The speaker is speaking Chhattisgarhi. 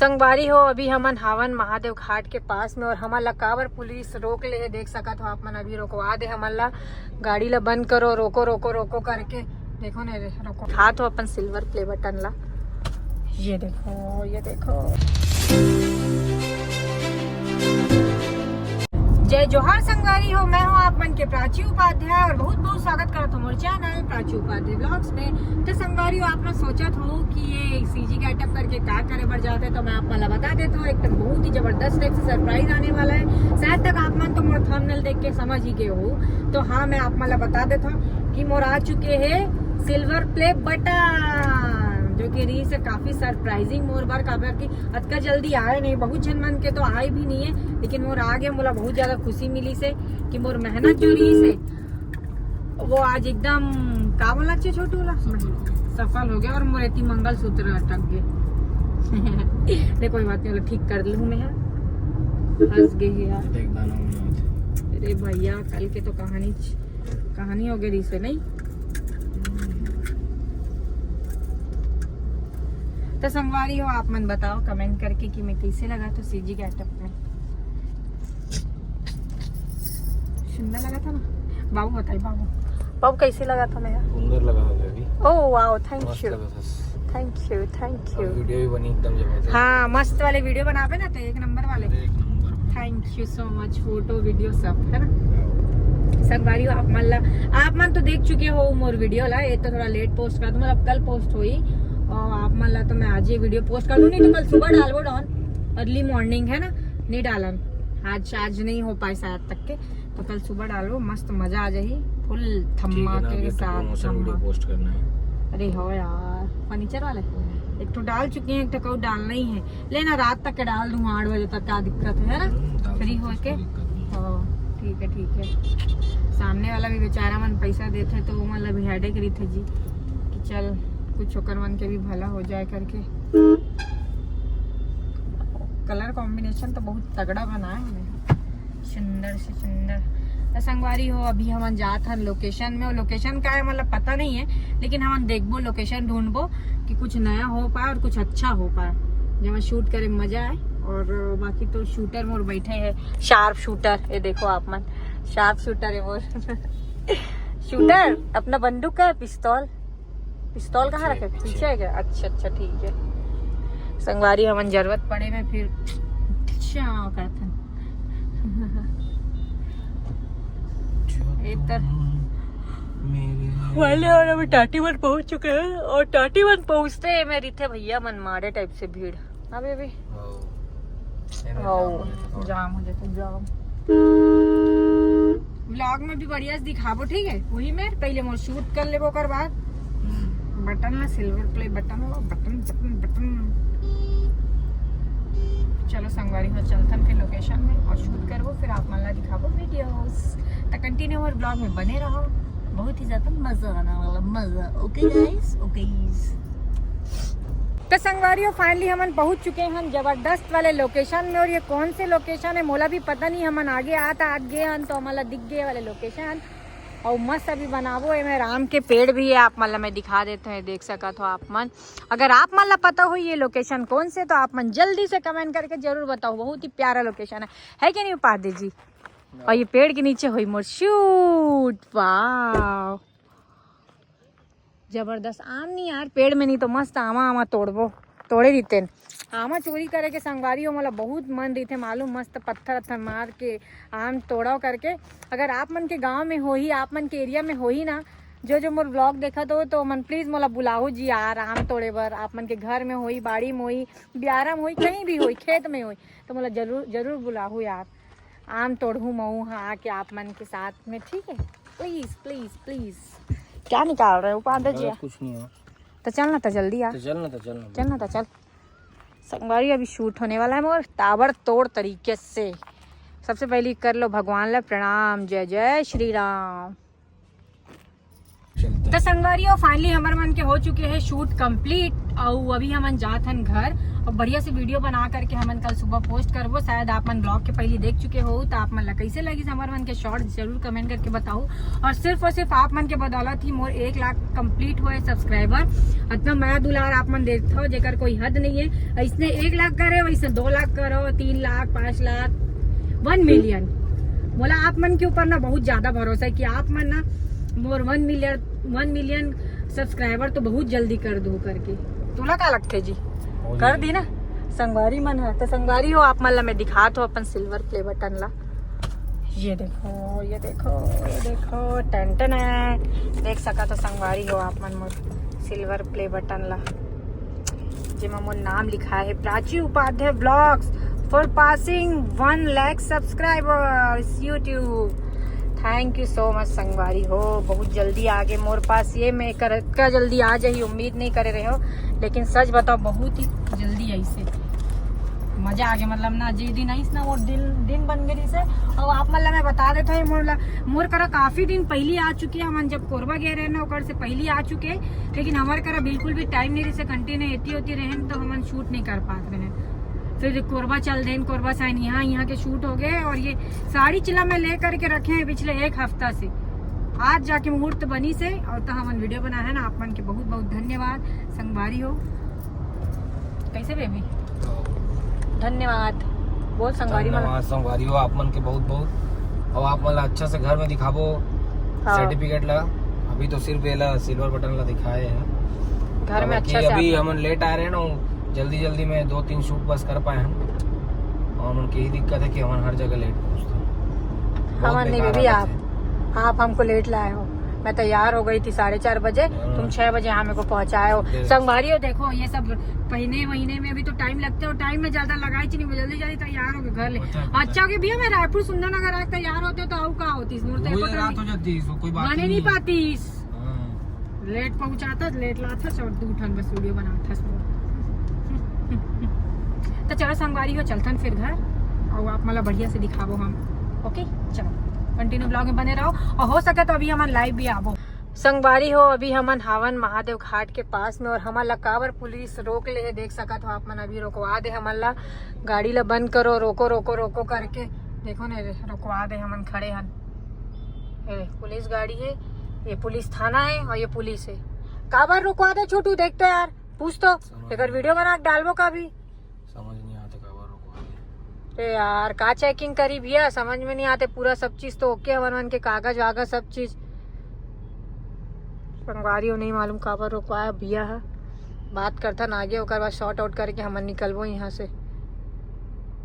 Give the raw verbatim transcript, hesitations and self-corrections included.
संगवारी हो, अभी हमन हावन महादेव घाट के पास में, और हमन ला काबर पुलिस रोक ले हे, देख सकत हो आप मन। अभी रोकवा दे हमन ला, गाड़ी ला बंद करो, रोको, रोको, रोको करके। देखो ने रे, रोको। हाथ हो अपन सिल्वर प्ले बटन ला, ये देखो, ये देखो। जय जोहार संगवारी हो, मैं हूँ आप मन के प्राची उपाध्याय और बहुत बहुत स्वागत करत हूँ मोर चैनल प्राची उपाध्याय व्लॉग्स में। तो संगवारी हो, आप मन सोचत हो कि ये सीजी गेटअप करके का करे बर जाते, तो मैं आप मन ला बता देता हूँ, एक तो बहुत ही जबरदस्त टाइप से सरप्राइज आने वाला है। शायद तक आप मन तो मोर थंबनेल देख के समझ ही गए हो। तो हाँ, मैं आप मन ला बता देता हूँ कि मोर आ चुके हैं सिल्वर प्ले बटन, जो कि रहिस हे काफी सरप्राइजिंग मोर बर, काबर कि अतका जल्दी आए नहीं, बहुत झन मन के तो आए भी नहीं है, लेकिन मोर आ गया, मोला बहुत ज्यादा खुशी मिलिस हे कि मोर मेहनत जो रहिस हे वो आज एकदम, का बोला चाहिए छोटू वाला, सफल हो गया। सफल हो गया और मोर एती मंगलसूत्र अटक गए। ले कोई बात नहीं, ओला ठीक कर लूँ मैं। फंस गए हे यार। देख दाना होना होथे। अरे भैया, कल के तो कहानी, कहानी हो गई रहिस हे नहीं। तो संगवारी हो, आप मन बताओ कमेंट करके कि मैं कैसे लगा तो सीजी गेटअप में। सुंदर लगा था ना बाबू? बताइए बाबू, बाबू कैसे लगा था मैं? सुंदर लगा था baby. Oh wow, thank you। मस्त लगा था। Thank you, thank you। Video भी बनी एकदम जबरदस्त। हाँ, मस्त वाले वीडियो बनाबे ना तो एक नंबर वाले। एक number. Thank you so much। Photo video सब है ना। संगवारी हो, आप मन ला, आप मन तो देख चुके हो मोर वीडियो ला, ये तो थोड़ा लेट पोस्ट कर दूँ, मतलब कल पोस्ट होई। और आप मन ला तो मैं आज ही वीडियो पोस्ट कर दूँ, नहीं तो कल सुबह डालबो डाउन, अर्ली मॉर्निंग है ना, नहीं डालन। आज, आज नहीं हो पाए शायद तक के, तो कल सुबह डालबो, मस्त मजा आ जाही, फुल धमाके के साथ। प्रमोशन वीडियो पोस्ट करना है। अरे हो यार, फर्नीचर वाले एक तो डाल चुके हैं, एक तो कल डालना ही है। लेना रात तक के डाल दूँ, आठ बजे तक, क्या दिक्कत है, है ना? फ्री होके। हाँ, ठीक है, ठीक है। सामने वाला भी बेचारा मन पैसा देथे तो वो मतलब भी हेडेक रहिथे जी कि चल कुछ ओकर मन के भी भला हो जाए करके। कलर कॉम्बिनेशन तो बहुत तगड़ा बनाए हमें, सुंदर से सुंदर। तो संगवारी हो, अभी हमन जात हन लोकेशन में। और लोकेशन का है मतलब पता नहीं है, लेकिन हमन देखबो, लोकेशन ढूंढबो कि कुछ नया हो पाए और कुछ अच्छा हो पाए, जेमा शूट करे मजा आए। और बाकी तो शूटर मोर बैठे है, शार्प शूटर, ये देखो आप मन, शार्प शूटर है मोर। शूटर अपना बंदूक का है, पिस्तौल, पिस्तौल कहाँ रखे? पीछे है क्या? अच्छा, अच्छा, ठीक है। संगवारी हमन जरूरत पड़े में फिर अच्छा करथन। इधर वाले और अभी टाटी वन पहुंच चुके हैं और टाटी वन पहुंचते हैं मैं रिथे भैया मन मारे टाइप से भीड़। अबे अभी हाँ, जाम हो जाता, जाम। व्लॉग में भी बढ़िया से दिखाबो, ठीक है? वही में पहले मोर शूट कर लेबो, ओकर बाद बटन ला, सिल्वर प्ले बटन ला, बटन, बटन, बटन। चलो संगवारी हो, चलथन फिर लोकेशन में और शूट करबो, फिर आप मन ला दिखाबो वीडियोस। तो कंटिन्यू हर व्लॉग में बने रहो, बहुत ही ज्यादा मजा आने वाला, मजा। ओके गाइस, ओके। तो संगवारी हो, फाइनली हमन पहुंच चुके हन जबरदस्त वाले लोकेशन में। और ये कौन से लोकेशन है मोला भी पता नहीं, हमन आगे आत आत गए हन तो हमन ला दिख गए वाले लोकेशन। और मस्त अभी बनाबो, एमे राम के पेड़ भी है, आप मन ला मैं दिखा देते हैं, देख सकत हो आप मन। अगर आप मन ला पता हो ये लोकेशन कौन से, तो आप मन जल्दी से कमेंट करके जरूर बताओ। बहुत ही प्यारा लोकेशन है, है कि नहीं उपाध्याय जी? और ये पेड़ के नीचे हुई मोर शूट। वाह, जबरदस्त आम नहीं यार, पेड़ में नहीं तो मस्त आमा, आमा तोड़बो, तोड़े रहितेन। आमा चोरी करे के संगवारी हो, मोला बहुत मन रहिथे मालूम, मस्त पत्थर अत्थर मार के आम तोड़ाव करके। अगर आप मन के गांव में होही, आप मन के एरिया में होही ना, जो जो मोर व्लॉग देखत हो तो मन प्लीज मोला बुलाहू जी यार, आम तोड़े बर। आप मन के घर में होही, बाड़ी में होही, बियारा में होही, कहीं भी होही, खेत में होही, तो मोला जरूर, जरूर बुलाहू यार। आम तोड़हू महू हाँ आके आप मन के साथ में, ठीक है? Please, please, please. क्या निकाल रहे हो उपाध्याय जी? कुछ नहीं हो। तो चल ना, तो जल्दी आ। तो चल ना, तो चल ना। चल ना, तो चल। संगवारी, अभी शूट होने वाला है मोर ताबड़तोड़ तरीके से। सबसे पहले कर लो भगवान ला प्रणाम, जय जय श्री राम। चलते तो संगवारी हो, फाइनली हमर मन के हो चुके हैं शूट कंप्लीट। और अभी हमन जात हन घर। और बढ़िया से वीडियो बना करके हमन कल सुबह पोस्ट करबो। शायद आप मन ब्लॉग के पहले देख चुके हो, तो आप मन ला कैसे लगिस हमर मन के शॉर्ट्स, जरूर कमेंट करके बताओ। और सिर्फ और सिर्फ आप मन के बदौलत ही मोर एक लाख कंप्लीट होए सब्सक्राइबर। इतना मया दुलार आप मन देत हो, जेकर कोई हद नहीं है। इसने एक लाख करे, वैसे दो लाख करो, तीन लाख, पाँच लाख, वन मिलियन। बोला, आप मन के ऊपर ना बहुत ज्यादा भरोसा है कि आप मन ना मोर वन मिलियन, वन मिलियन सब्सक्राइबर तो बहुत जल्दी कर दो करके। तोला का लगथे जी? हो कर जाही। दी ना संगवारी मन है। तो संगवारी हो, आप मन ला मैं दिखात हो अपन सिल्वर प्ले बटन ला। ये देखो, ये देखो, ये देखो, टन टन है। देख सकत हो संगवारी हो आप मन मोर सिल्वर प्ले बटन ला, जेमा मोर नाम लिखा है, Prachi Upadhyay blogs for passing one lakh subscribers YouTube। Thank you so much संगवारी हो, बहुत जल्दी आगे मोर पास। ये मैं कर, का जल्दी आ जाही, उम्मीद नहीं करे रहे हो, लेकिन सच बताओ, बहुत ही जल्दी आई से मजा आ गया। मतलब ना, जे दिन आईस ना, वो दिन, दिन बन गई से। और आप मन ला मैं बता देता हूँ, मोर ला, मोर करा काफी दिन पहली आ चुकी है। हमन जब कोरबा गए रहे ना, ओकर से पहली आ चुके, लेकिन हमारे करा बिल्कुल भी टाइम नहीं रहे, कंटिन्यू एती होती रहे, तो हमन शूट नहीं कर पात रहे। फिर कोरबा चल देन, कोरबा साइन यहाँ, यहाँ के शूट हो गए। और ये साड़ी चिला मैं ले करके रखे हैं पिछले एक हफ्ता से, आज जाके मुहूर्त बनी से, और तो हमन वीडियो बना है ना। आप मन के बहुत बहुत धन्यवाद संगवारी हो। कैसे बेबी? धन्यवाद। बोल संगवारी मन। धन्यवाद संगवारी हो, आप मन के बहुत बहुत। और आप मन ला अच्छा से घर में दिखाबो हाँ। सर्टिफिकेट ला। अभी तो सिर्फ ये ला सिल्वर बटन ला दिखाए हैं। घर में हालांकि अच्छा से अभी आप हमन लेट आ रहे हैं ना, जल्दी जल्दी में दो तीन शूट बस कर पाए हैं। और हमन के ही दिक्कत है कि हमन हर जगह लेट पहुंचते हैं। बहुत हमन नहीं बेकार बेबी, हालत आप है। आप हमको लेट लाए हो। मैं तैयार हो गई थी साढ़े चार बजे, हाँ। तुम छह बजे यहाँ मेरे को पहुँचाए हो। Yes। संगवारी हो, देखो ये सब महीने महीने में अभी तो टाइम लगते हो, टाइम में ज्यादा लगाई चीनी, मैं जल्दी जल्दी तैयार हो गए घर ले। अच्छा, अच्छा। अच्छा हो गया भैया, मैं रायपुर सुंदर नगर आके तैयार होते तो आऊ का होती, मोर तो वही एको रात टाइम हो जाती है, कोई बात बने नहीं नहीं है। पाती। हाँ। लेट पहुंचाता, लेट लाता, और दू ठन बस वीडियो बनाता। तो चलो संगवारी हो, चलथन फिर घर, और आप मन ला बढ़िया से दिखाबो हम। ओके, चलो कंटिन्यू ब्लॉग में बने रहो, और हो सके तो अभी हमन लाइव भी आबो। संगवारी हो, अभी हमन हावन महादेव घाट के पास में, और हमन ला काबर पुलिस रोक ले हे, देख सकत हो आप मन, अभी रोकवा दे हमन ला, गाड़ी ला बंद करो, रोको, रोको, रोको करके। देखो ना रे, रोकवा दे, हमन खड़े हन। ये पुलिस गाड़ी है, ये पुलिस थाना है और ये पुलिस है। काबर रोकवा दे छोटू, देख तो यार, पूछ तो, समझ एकर नहीं। वीडियो बना के डालबो का भी। समझ नहीं आता काबर रोकवा दे। अरे यार, का चेकिंग करी भैया, समझ में नहीं आते। पूरा सब चीज तो ओके हवन, मन के कागज वागज सब चीज। संगवारी हो, नहीं मालूम काबर रोकवाया भैया है। बात करथन आगे, ओकर बाद शॉर्ट आउट करके हमन निकलबो यहाँ से।